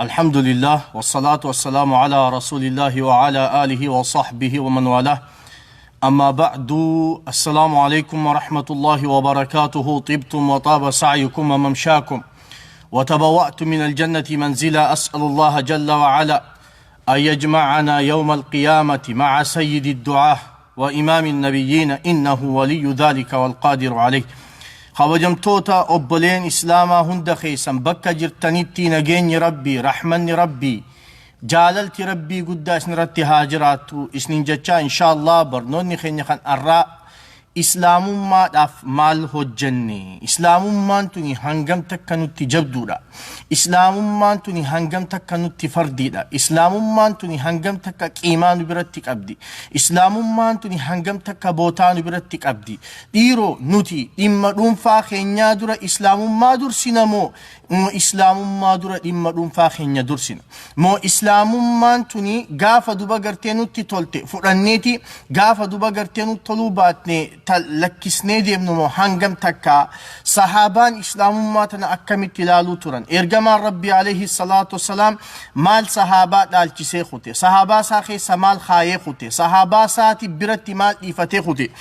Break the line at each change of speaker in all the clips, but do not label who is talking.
الحمد لله والصلاة والسلام على رسول الله وعلى آله وصحبه ومن والاه. أما بعد، السلام عليكم ورحمة الله وبركاته. طبتم وطاب سعيكم وممشاكم وتبوأتم من الجنة منزلا. أسأل الله جل وعلا أن يجمعنا يوم القيامة مع سيد الدعاة وإمام النبيين، إنه ولي ذلك والقادر عليه. Kabajamtoota obboleen islaamaa hunda keessan, bakka jirtanitti nageenyi Rabbii, rahmanni Rabbii, jaalalti Rabbii guddaa isinirratti haa jiraattu isinin jechaa, insha Allah barnoonni keenya kan arraa islaamummaadhaaf maal hojjenne? Islaamummaan tuni hangam takka nutti jabduudha? Islaamummaan tuni hangam takka nutti fardiidha? Islaamummaan tuni hangam takka qiimaa nu biratti qabdi? Islaamummaan tuni hangam takka bootaa nu biratti qabdi? Dhiiroo, nuti dhimma dhuunfaa keenyaa dura islaamummaa dursina moo islaamummaa dura dhimma dhuunfaa keenya dursina? Moo islaamummaan tuni gaafa duba gartee nutti tolte fudhanneeti, gaafa duba gartee nutti toluu baatne lakkisnee deemnu moo? Hangam takka sahaabaan islaamummaa tana akkamitti ilaaluu turan? Ergamaan Rabbii alayhi salaatu wassalaam maal sahaabaa dhaalchisee kute? Sahaabaa isaa keessa maal kaayee kute? Sahaabaa isaati biratti maal dhiifatee kute?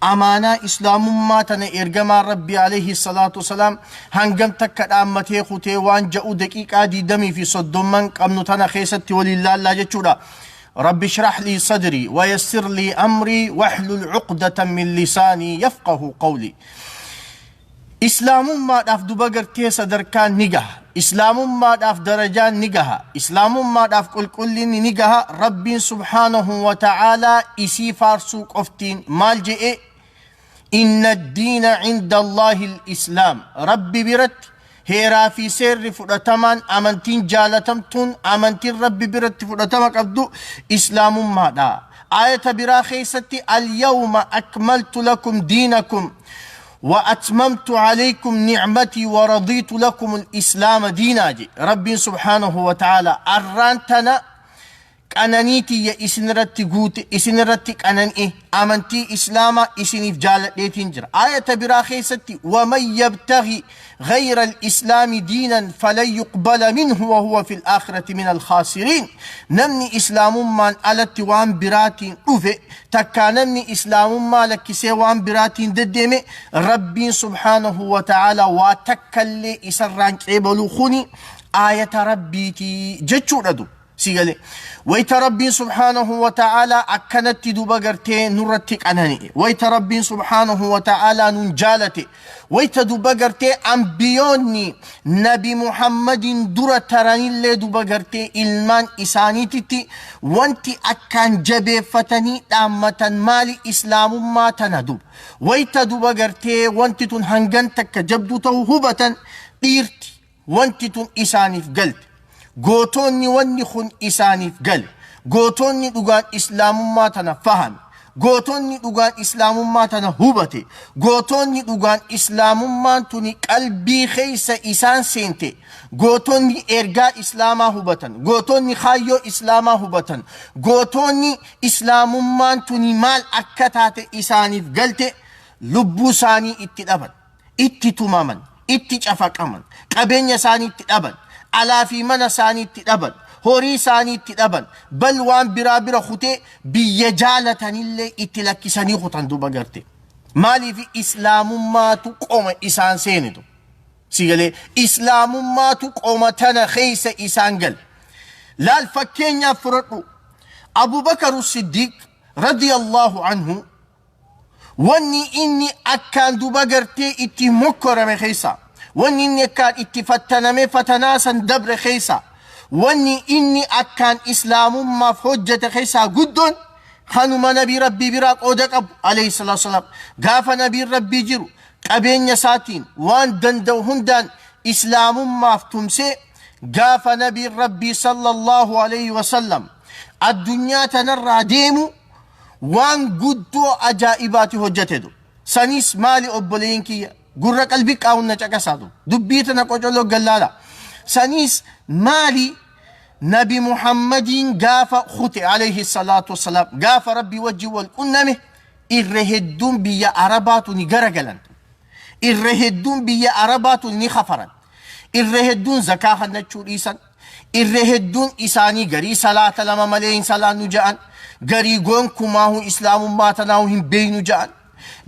Amaanaa islaamummaa tana ergamaan Rabbii alayhi salaatu wassalaam hangam takka dhaammatee kutee waan ja'u daqiiqaa 20 fi 30n qabnu tana keessatti waliin laallaa jechuudha. رب اشرح لي صدري ويسر لي أمري واحلل عقدة من لساني يفقه قولي. Islaamummaadhaaf duba gartee sadarkaan ni gaha, islaamummaadhaaf darajaan ni gaha, islaamummaadhaaf qulqullinni ni gaha. Rabbiin subhaanahu wa ta'aalaa isii faarsuu qoftiin maal je'e? إن الدين عند الله الإسلام. Rabbi biratti heeraa fi seerri fudhatamaan, amantiin jaalatamtuun, amantiin Rabbi biratti fudhatama qabdu islaamummaadha. Aayata biraa keessatti اليوم أكملت لكم دينكم وأتممت عليكم نعمتي ورضيت لكم الإسلام دينا جي. ربي سبحانه وتعالى arraan tana qananii tiyya isinirratti guute, isinirratti qanani'e, amantii islaamaa isiniif jaaladheetiin jira. Ayata biraa keessatti ومن يبتغ غير الإسلام دينا فلن يقبل منه وهو في الآخرة من الخاسرين. Namni islaamummaan alatti waan biraatiin dhufe, takkaa namni islaamummaa lakkisee waan biraatiin deddeeme, Rabbiin subhaanahu wa ta'aalaa waa takkallee isarraan qeebaluu. Kuni aayata Rabbiitii jechuudha. Du si gale, wayta Rabbiin subhaanahu wa ta'aalaa akkanatti duba gartee nurratti qanani'e, wayta Rabbiin subhaanahu wa ta'aalaa nun jaalate, wayta duba gartee ambiyoonni Nabi Muhammadin dura taranillee duba gartee ilmaan isaaniititti wanti akkaan jabeeffatanii dhaammatan maali? Islaamummaa tana. Duba wayta duba gartee wanti tun hangan takka jabduu ta'uu hubatan, dhiirti wanti tun isaaniif galte, gootonni wanni kun isaaniif gale, gootonni dhugaan islaamummaa tana fahame, gootonni dhugaan islaamummaa tana hubate, gootonni dhugaan islaamummaan tuni qalbii keessa isaan seente, gootonni ergaa islaamaa hubatan, gootonni kaayyoo islaamaa hubatan, gootonni islaamummaan tuni maal akka taate isaaniif galte, lubbuu isaanii itti dhaban, itti tumaman, itti cafaqaman, qabeenya isaanii itti dhaban, alaa fi mana isaanii itti dhaban, horii isaanii itti dhaban, bal waan biraa bira kutee biyya jaalatanillee itti lakkisanii kutan. Duba garte maaliif? Islaamummaatu qoma isaan seenitu. Si galee? Islaamummaatu qoma tana keessa isaan gale. Laal, fakkeenyaaf fudhadhu, Abubakar Siddiiq radiyallahu anhu, wanni inni akkaan duba gartee itti mokkorame keessa, wanni inni akkaan itti fattaname, fatanaa san dabre keessa, wanni inni akkaan islaamummaaf hojjete keessaa guddoon kanuma nabii Rabbii biraa qooda qabu alayhi salaatu wasalaam. Gaafa nabiin Rabbii jiru qabeenya isaatiin waan danda'u hundaan islaamummaaf tumsee, gaafa nabiin Rabbii sallallahu alayhi wasallam addunyaa tanarraa deemu waan guddoo ajaa'ibaati hojjetetu. Sanis maali? Obboleen kiyya, gurra qalbii qaawunna caqasaatu, dubbii tana qocoloo gallaala. Sanis maali? Nabi Muhammadiin gaafa kute alayhi salaatu wassalaam, gaafa Rabbii wajjin wal qunname, irra hedduun biyya Arabaatu ni garagalan, irra hedduun biyya Arabaatu ni kafaran. Irra hedduun zakaa kannachuu dhiisan. Irra hedduun isaanii garii salaata lama malee hin salaannu ja'an. Garii gonkumaahu islaamummaa tanaahu hin beeynu ja'an.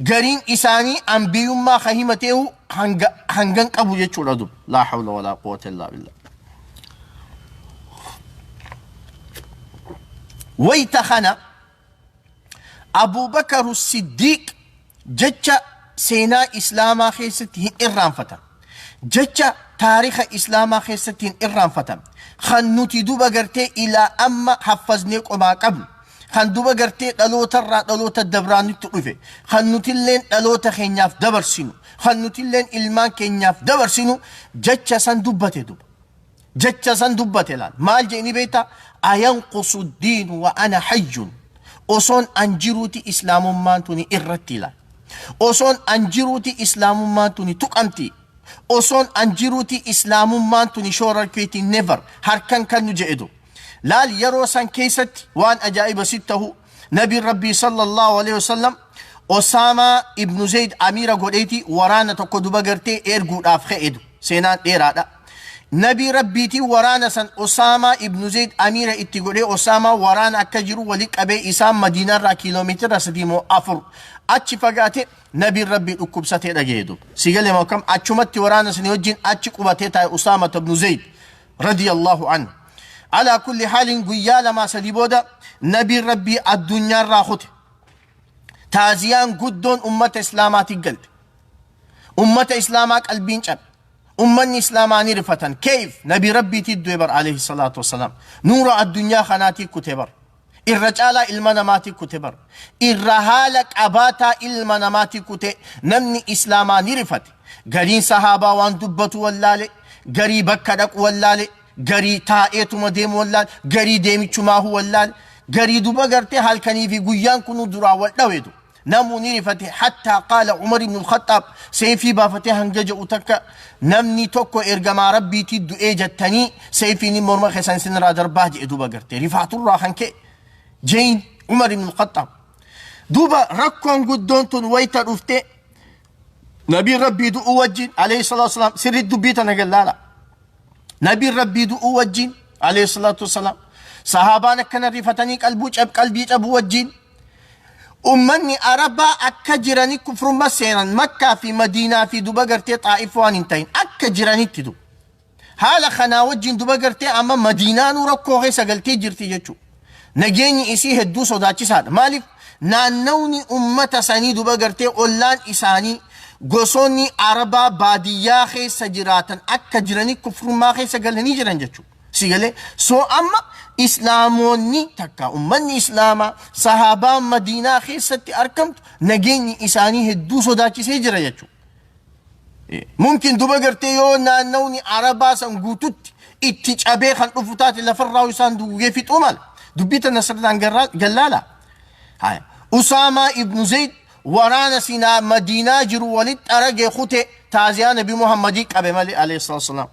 Gariin isaanii anbiyummaa ka himateehu hanga hangan qabu jechuudha dub. Laa hawla walaa quwwata illaa billah. Wayta kana Abubakaru Siddiiq jecha seenaa Islaamaa keessatti hin irraanfatan. Jecha taarika Islaamaa keessatti hin irraanfatan. Kan nuti duba gartee ilaa amma haffaznee qomaa qabnu. Kan duba gartee dhalootarraa dhaloota dabraa nutti dhufe. Kan nutilleen dhaloota keenyaaf dabarsinu. Kan nutilleen ilmaan keenyaaf dabarsinu jecha san dubbate duba. Jecha san dubbate laal. Maal jedhini beektaa? Ayanqusu diinu wa ana hayyun. Osoon an jiruuti islaamummaan tuni irratti ilaal. Osoon an jiruuti islaamummaan tuni tuqamti. Osoon an jiruuti islaamummaan tuni shoorarkeeti never harkan kan nu jedhedu. Laal yeroo san keessatti waan ajaa'iba sitti tahu nabiin rabbii sallallahu alaihi wasallam Osaamaa ibnu Zayd amiira godheeti waraana tokko duba gartee erguudhaaf ka'edu. Seenaan dheeraadha. Nabii rabbiitiin waraana san Osaamaa ibnu Zayd amiira itti godhee Osaamaa waraana akka jiru wali qabee isaan Madiinaarraa kiiloomeetira sadii moo afur achi fagaate nabiin rabbii dhukkubsatee dhageedu. Si galee moo akkam achumatti waraana sanii wajjin achi qubatee taa'e Usaama ibnu Zayd radiyallahu anhu. Alaa kulli haalin guyyaa lamaa sadii booda nabiin rabbii addunyaarraa kute. Taaziyaan guddoon ummata islaamaatiin galte. Ummata islaamaa qalbiin cabe. Ummanni islaamaa ni rifatan. Keef nabii rabbiitii du'e bar alayhi salaatu wassalaam. Nuura addunyaa kanaatii kute bar. Irra caalaa ilma namaatii kute bar. Irra haala qabaataa ilma namaatii kute namni islaamaa ni rifate. Gariin sahaabaa waan dubbatu wallaale. Garii bakka dhaqu wallaale. Garii taa'eetuma deemu wallaale. Garii deemichumaahu wallaale. Garii duba gartee halkanii fi guyyaan kunu duraa wal dhaweetu. Namuu ni rifate hattaa qaala Umar ibn al-Khattaab seeyfii baafatee hanga jedhu takka namni tokko ergamaa rabbiitii du'ee jettanii seeyfiin inni morma keessan isinirraa darbaa jedhe duuba gartee rifaaturraa kan ka'e jein Umar ibn al-Khattaab. Duuba rakkoon guddoon tun wayta dhufte nabiin rabbii du'uu wajjin alayhi salaatu wasalaam sirri dubbii tana gallaala. Nabiin rabbii du'uu wajjin alayhi salaatu wasalaam sahaabaan akkana rifatanii qalbuu cab qalbii cabuu wajjin ummanni arabaa akka jirani kufrumma seenan makkaa fi madiinaa fi duba gartee xaa'if waan hin ta'in akka jiranitti du haala kanaa wajjin duba gartee amma madiinaanuu rakkoo keessa galtee jirti jechuudha. Nageenyi isii hedduu sodaachisaadha. Maaliif naannawni ummata sanii duba gartee ollaan isaanii gosoonni arabaa baadiyyaa keessa jiraatan akka jiranii kufrummaa keessa galanii jiran jechuudha. Si galee soo amma islaamoonni takka ummanni islaamaa sahaabaan madiinaa keessatti argamtu nageenyi isaanii hedduu sodaachisee jira jechuudha. Mumkin duba gartee yoo naannawni arabaa san guututti itti cabee kan dhufu taate lafarraa isaan duugee fixuu mala. Dubbii tana sirnaan gallaala. Haya. Usaamaa ibnu Zayd waraana sinaa Madiinaa jiru walitti arage kute taaziyaa Nabi Muhammadii qabe malee alayhi salaatu wasalaam.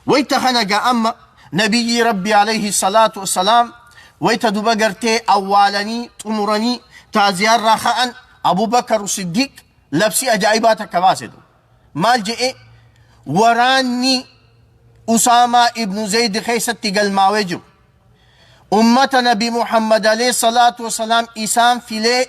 Wayta kana gaa amma nabiyyi Rabbi alayhi salaatu wasalaam wayta duba gartee awwaalanii xumuranii taaziyaarraa ka'an Abubakar Siddiq labsii ajaa'ibaa takka baase du. Maal je'e waraanni Usaamaa ibnu Zayd keessatti galmaawee jiru. Ummata Nabi Muhammad alayhi salaatu wasalaam isaan filee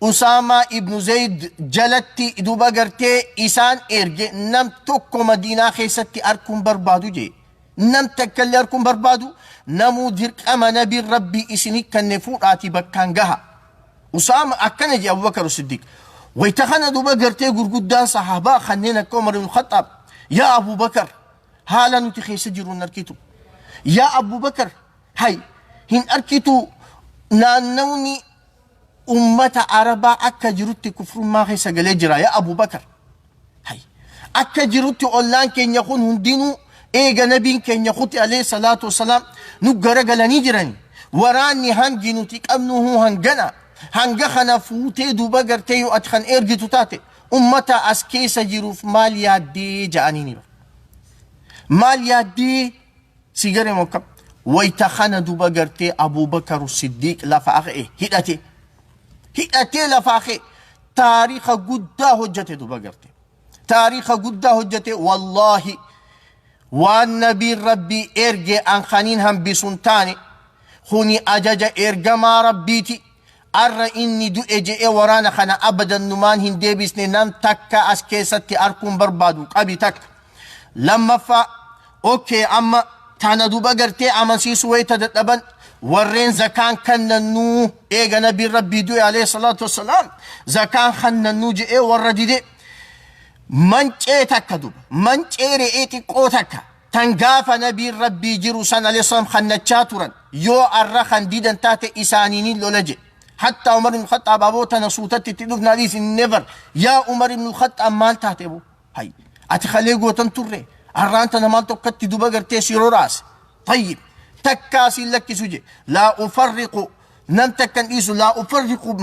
Usaamaa ibnu Zayd jalatti duba gartee isaan erge nam tokko Madiinaa keessatti arkuun barbaadu jee. Nam takka illee arkuun barbaadu namuu dirqama nabiin rabbii isinii kanne fuudhaatii bakkaan gaha. Usaama akkana jee Abubakar Siddiq. Wayta kana duba gartee gurguddaan sahaabaa kanneen akka Umar ibn Khattaab yaa Abubakar haala nuti keessa jirru hin arkitu. Yaa Abubakar hay hin arkitu naannawni ummata Arabaa akka jirutti kufrummaa keessa galee jira yaa Abubakar. Hay akka jirutti ollaan keenya kun hundinuu eega nabiin keenya kuti alayhi salaatu wasalaam nu garagalanii jirani. Waraanni hangi nuti qabnu hangana hanga kana fuutee duuba gartee yoo ati kan ergitu taate ummata as keessa jiruuf maal yaaddee ja'anii ni bara. Maal yaaddee si garee mokkam. Wayta kana duuba gartee Abubakar Siddiiq lafa ka'e hidhate. Hidhatee lafaa ka'e taariika guddaa hojjete duuba gartee. Taariika guddaa hojjete wallaahi. Waan nabiin Rabbii erge an kaniin hambisun taane, kuni ajaja ergamaa Rabbiiti. Arra inni du'e je'ee waraana kana abadan numaan hin deebisne, nam takka as keessatti arkuun barbaadu qabi takka. Lammaffaa, okay, amma tana duba gartee amansiisuu wayita dadhaban, warreen zakaan kannannuu eega nabiin Rabbii du'e alayhi salaatu wassalaam zakaan kannannuu je'ee warra dide, mancee takka duba mancee re'ee xiqqoo takka tan gaafa nabiin Rabbii jiru san alayhi salaam kannachaa turan yoo arra kan didan taate isaaniinin lola jedhe. Hatta Umar ibn Khattaab, aboo tana suutatti itti dhufnaa dhiisi, never. Yaa Umar ibn Khattaab, maal taate boo? Hay, ati kalee gootan turre, arraan tana maal tokkotti duba gartee si roraase? Tayyib, takkaa siin lakkisu je. Laa ufarriqu, nam takkan dhiisu, laa ufarriqu,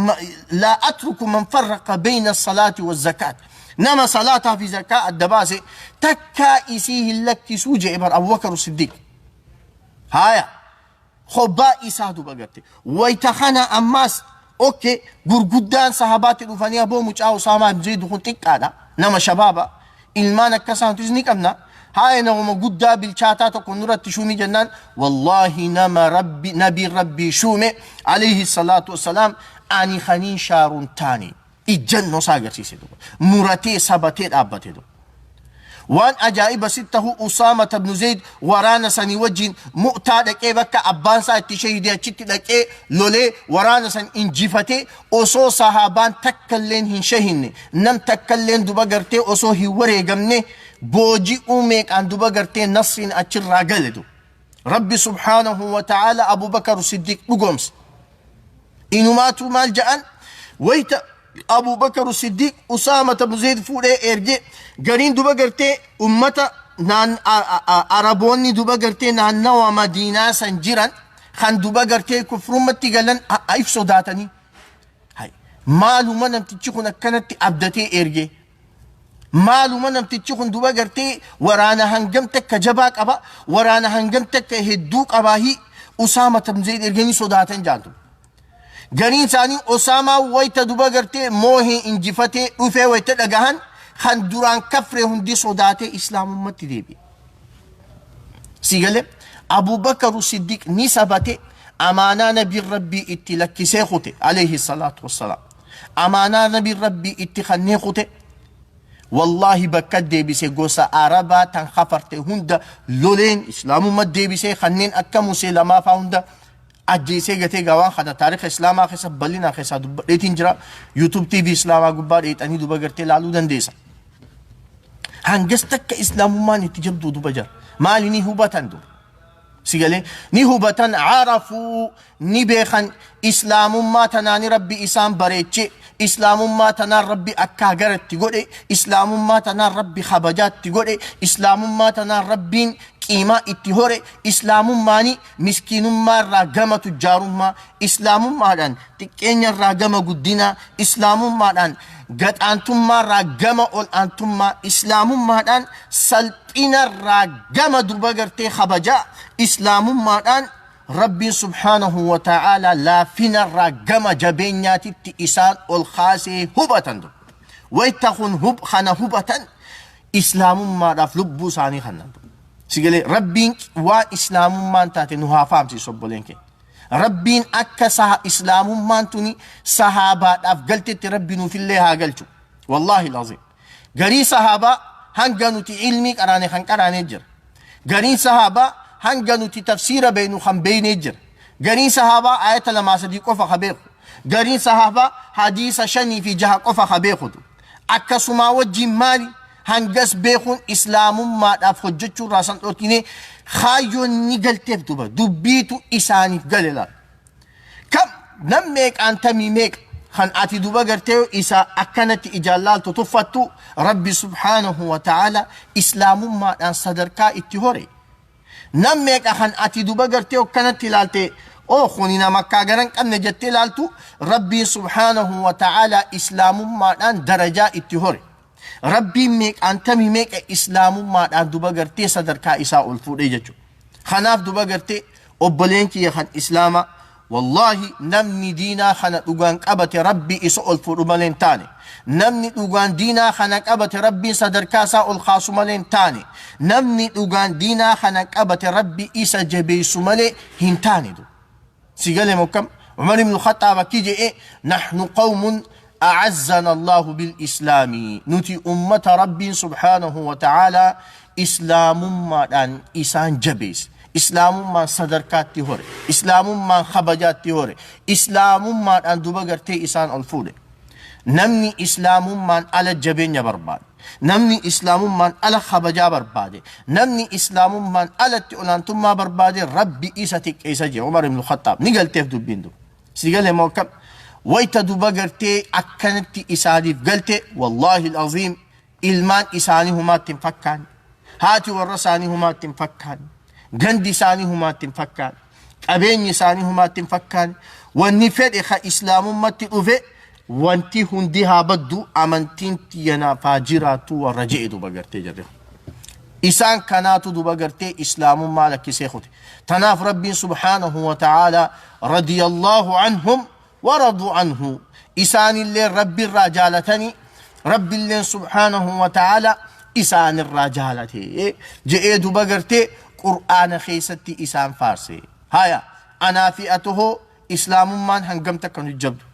laa atruku man farraqa bayna salaati wa zakaat, nama salaataa fi zakaa adda baase takkaa isii hin lakkisuu jee bar Abubakar Siddiq. Haya, hobbaa isaa duba garte wayta kana ammaas okay, gurguddaan sahabaatti dhufanii, aboo mucaa Usaamaa ibn Zayd kun xiqqaadha, nama shabaaba, ilmaan akkasaa nutis ni qabna, haaya nama guddaa bilchaataa tokko nurratti shuumi jennaan, wallaahi nama Rabbi nabiin Rabbii shuume alayhi salaatu wassalaam ani kaniin shaaruun taane. Ijjannoo isaa agarsiise duba, muratee sabatee dhaabbate duba. Waan ajaa'iba sitti tahu, Usaama ibn Zayd waraana sanii wajjin Mu'taa dhaqee, bakka abbaan isaa itti shahide achitti dhaqee lolee, waraana san injifatee, osoo sahaabaan takka illeen hin shahinne, nam takka illeen duba gartee osoo hin wareegamne, booji'uu meeqaan duba gartee nasriin achirraa gale duba. Rabbi subhaanahu wa ta'ala Abu Bakar Siddiq dhugoomse. Inumaatu maal ja'an, wayta Abu Bakar Siddiq Usaama ibn Zayd fuudhee erge, gariin duba gartee ummata naan Araboonni duba gartee naannawa Madiinaa san jiran kan duba gartee kufrummatti galan if sodaatanii, maaluma namtichi kun akkanatti abdatee erge? Maaluma namtichi kun duba gartee waraana hangam takka jabaa qaba, waraana hangam takka hedduu qabaahi Usaama ibn Zayd erganii sodaatan jaaltu. Gariin isaanii Osaamaa wayta duba gartee moohee injifatee dhufee wayta dhagahan, kan duraan kafre hundi sodaatee islaamummatti deebi'e. Si galee, Abubakar Siddiq ni sabate, amaanaa nabiin Rabbii itti lakkisee kute alayhi salaatu wassalaam. Amaanaa nabiin Rabbii itti kannee kute wallaahi bakka deebise, gosa Arabaa tan kafarte hunda loleen islaamummaa deebisee, kanneen akka Musee lamaafaa hunda ajjeesee gatee. Gawaan kana taarika islaamaa keessa bal'inaa keessaa dubbadheetiin jira. YouTube TV islaamaa gubbaa dheexanii duba gartee laaluu dandeessa. Hangas takka islaamummaan itti jabduu duba jira. Maali, ni hubatan duba. Si galee, ni hubatan, carafuu, ni beekan. Islaamummaa tanaani Rabbi isaan bareeche, islaamummaa tanaan Rabbi akkaa garatti godhe, islaamummaa tanaan Rabbi kabajaatti godhe, islaamummaa tanaan Rabbiin qiimaa itti hore, islaamummaani miskiinummaa irraa gama tujjaarummaa, islaamummaadhaan xiqqeenya irraa gama guddinaa, islaamummaadhaan gaxaantummaa irraa gama ol aantummaa, islaamummaadhaan salphina irraa gama duba gartee kabajaa, islaamummaadhaan Rabbiin subhaanahu wa ta'ala laafina irraa gama jabeenyaatitti isaan ol kaasee hubatan dur. Wayta kun hub kana hubatan, islaamummaadhaaf lubbuu isaanii kannan dur. Sigalee, Rabbiin waan islaamummaan taate nu haa fahamsiisu obboleen keenya. Rabbiin akka saha islaamummaan tuni sahaabaadhaaf galtetti Rabbi nuufillee haa galchu. Wallaahi laziim. Garii sahaabaa hanga nuti ilmii qaraane kan qaraanee jira. Gariin sahaabaa hanga nuti tafsiira beeynu kan beeynee jira. Gariin sahaabaa ayata lamaa sadii qofa ka beeku. Gariin sahaabaa hadiisa shanii fi jaha qofa ka beekutu. Akkasumaa wajjin maali? Hangas beekuun islaamummaadhaaf hojjechuu irraa san dhorkine, kaayyoon ni galteef duba dubbiitu isaaniif gale laal. Kam nam meeqaan tamii meeqa kan ati duba gartee isa akkanatti ijaan laaltu tuffattu, Rabbi subhaanahu wa ta'ala islaamummaadhaan sadarkaa itti hore. Nam meeqa kan ati duba gartee akkanatti ilaalte, oh kuni nama akkaa gara hin qabne jettee ilaaltu, Rabbiin subhaanahu wa ta'ala islaamummaadhaan darajaa itti hore. Rabbiin meeqaan tamii meeqa islaamummaadhaan duba gartee sadarkaa isaa ol fuudhee jechuudha. Kanaaf duba gartee obboleen kiyya kan islaamaa Wallaahi, namni diinaa kana dhugaan qabate Rabbi isa ol fuudhu malee hin taane. Namni dhugaan diinaa kana qabate Rabbiin sadarkaa isaa ol kaasu malee hin taane. Namni dhugaan diinaa kana qabate Rabbi isa jabeessu malee hin taane. Si galee mokkam? Umar ibn Khattaab akki je'e: nahnu qawmun a'azzana Allahu bil islaami. Nuti ummata Rabbiin subhaanahu wa ta'ala islaamummaadhaan isaan jabeesse. Islaamummaan sadarkaatti hore. Islaamummaan kabajaatti hore. Islaamummaadhaan duba gartee isaan ol fuudhe. Namni islaamummaan ala jabeenya barbaade. Namni islaamummaan ala kabajaa barbaade. Namni islaamummaan alatti olaantummaa barbaade Rabbi isa xiqqeessa jee Umar ibn Khattaab. Ni galteef dubbiin duba. Si galee moo akkam? Wayta duba gartee akkanatti isaaniif galte, wallaahi al-aziim, ilmaan isaanii humaatti hin fakkaanne. Haati warra isaanii humaatti hin fakkaanne. Gandi isaanii humaatti hin fakkaanne. Qabeenyi isaanii humaatti hin fakkaanne. Wanni fedhe ka islaamummatti dhufe wanti hundi haa baddu, amantiin tiyya naaf haa jiraattu warra je'e duba gartee jarri. Isaan kanaatu duba gartee islaamummaa lakkisee kute. Tanaaf Rabbiin subhaanahu wa ta'aalaa radiyallahu anhum wa radu anhu. Isaanillee Rabbi irraa jaalatanii, Rabbiilleen subhaanahu wa ta'aalaa isaanirraa jaalate je'ee duba gartee Qur'aana keessatti isaan faarse. Haya, anaa fi ati hoo islaamummaan hangam takka nu jabdu?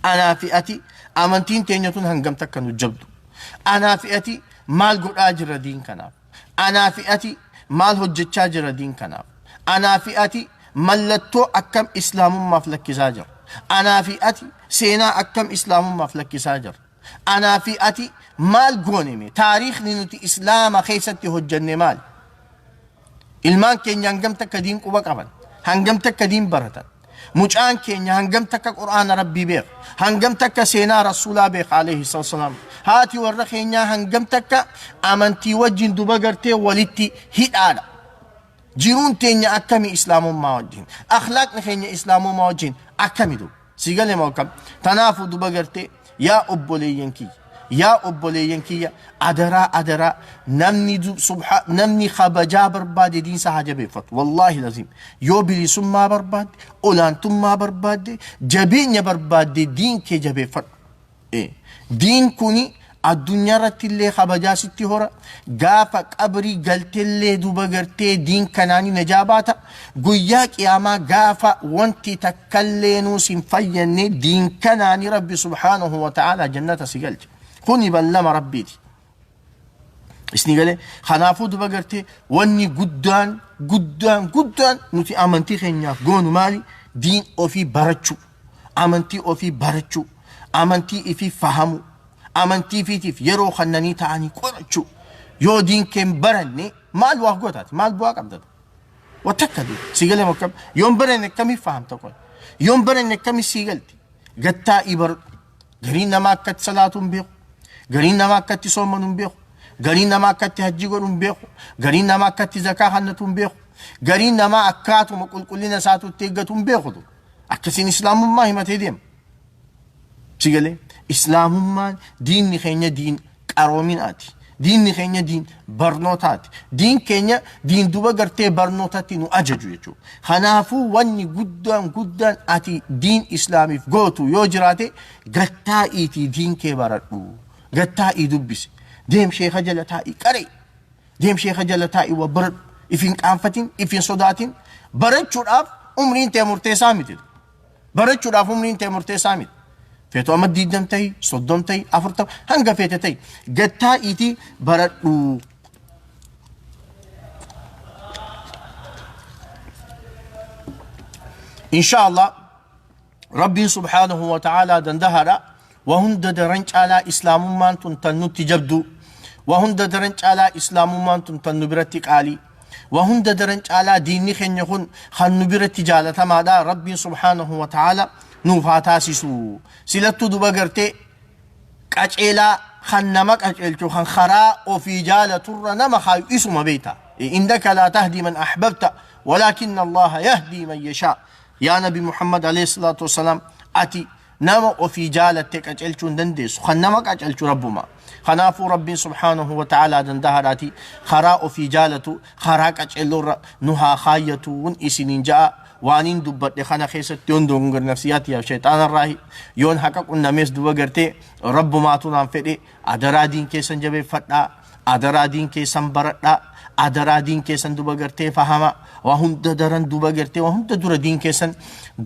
Anaa fi ati amantiin teenya tun hangam takka nu jabdu? Anaa fi ati maal godhaa jirra diin kanaaf? Anaa fi ati maal hojjechaa jira diin kanaaf? Anaa fi ati mallattoo akkam islaamummaaf lakkisaa jira? Anaa fi ati seenaa akkam islaamummaaf lakkisaa jira? Anaa fi ati maal goone mee? Taariikhni nuti islaama keessatti hojjenne maali? Ilmaan keenya hangam takka diin quba qaban? Hangam takka diin baratan? Mucaan keenya hangam takka Qur'aana Rabbii beeka? Hangam takka seenaa Rasuulaa beeka alayhi salaam? Haati warra keenyaa hangam takka amantii wajjin duba gartee walitti hidhaadha? Jiruun teenya akkami islaamummaa wajjin? Akhlaaqni keenya islaamummaa wajjin akkami duba? Si galee moo akkam? Tanaafuu duba gartee yaa obboleeyyan kiyya, yaa obboleeyyan kiyya, adaraa adaraa, namni subha namni kabajaa barbaade diinsa haa jabeeffatu. Wallaahi laziim, yoo bilisummaa barbaadde, olaantummaa barbaadde, jabeenya barbaadde, diin kee jabeeffadhu. Diin kuni addunyaa irratti illee kabajaa sitti hora. Gaafa qabrii galtellee duba gartee diin kanaanii najaa baata. Guyyaa qiyaamaa gaafa wanti takkallee nuus hin fayyanne diin kanaanii Rabbi subhaanahu wa ta'ala jannata si galcha. Kuni ballama Rabbiiti. Isni galee? Kanaafuu duba gartee wanni guddaan guddaan guddaan nuti amantii keenyaaf goonu maali? Diin ofii barachuu. Amantii ofii barachuu. Amantii ifii fahamuu. Amantii ifiitiif yeroo kannanii ta'anii qorachuu. Yoo diin kee hin baranne maal waa gootaati? Maal bu'aa qabda? Wa takka dee. Si galee makkam? Yoo hin baranne akkamiif fahamta qoy? Yoo hin baranne akkamiif sii galti? Gattaa'ii baradhu. Gariin namaa akkatti salaatu hin beeku. Gariin namaa akkatti soomanu hin beeku. Gariin namaa akkatti hajjii godhu hin beeku. Gariin namaa akkatti zakaa kannatu hin beeku. Gariin namaa akkaatuma qulqullina isaatu itti eeggatu hin beeku. Akkasiin islaamummaa himatee deema. Si galee? Islaamummaan, diinni keenya diin qaroominaati. Diinni keenya diin barnootaati. Diin keenya diin duba gartee barnootatti nu ajaju jechuudha. Kanaafuu wanni guddaan guddaan ati diin islaamiif gootu yoo jiraate, gattaa'iitii diin kee baradhu. Gattaa'ii dubbisi. Deem sheeka jala taa'ii qaree. Deem sheeka jala taa'ii wa baradhu. If hin qaanfatin, if hin sodaatin. Barachuudhaaf umriin tee murteessaa miti. Barachuudhaaf umriin tee murteessaa miti. Feetu amma 20 ta'i, 30 ta'i, 40, hanga feete ta'i. Gattaa'iitii baradhu. Insha Allah Rabbiin subhaanahu wa ta'aalaa dandahaadha. Wa hunda daran caalaa islaamummaan tun tan nutti jabdu. Wa hunda daran caalaa islaamummaan tun tan nu biratti qaalii. Wa hunda daran caalaa diinni keenya kun kan nu biratti jaalatamaadha. Rabbiin subhaanahu wa ta'aalaa nuuf haa taasisu. Silattuu duba gartee qaceelaa kan nama qaceelchu, kan karaa ofii jaalaturra nama kaayu isuma beekta. Innaka laa tahdii man ahbabta walaakinna Allaha yahdii man yashaa. Yaa Nabi Muhammad alayhi salaatu wasalaam, ati nama ofii jaalatte qaceelchuu hin dandeessu. Kan nama qaceelchu Rabbuma. Kanaafuu Rabbiin subhaanahu wa ta'aalaa dandahaadhaati karaa ofii jaalatu, karaa qaceelloorra nu haa kaayyatuun isiniin ja'a. Waaniin dubbadhe kana keessatti yoon dogongar nafsiyaatiyaaf shayxaanarraahi, yoon haqa qunnamees duba gartee Rabbumaatu naan fedhe. Adaraa diin keessan jabeeffadhaa, adaraa diin keessan baradhaa, adaraa diin keessan duba gartee fahama. Waa hunda daran duba gartee waa hunda dura diin keessan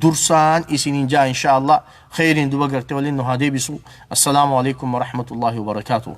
dursaan isiniin ja'a. Insha Allah kheyriin duba gartee waliin nu haa deebisu. Assalaamu alaikum warahmatullaahi wabarakaatuhu.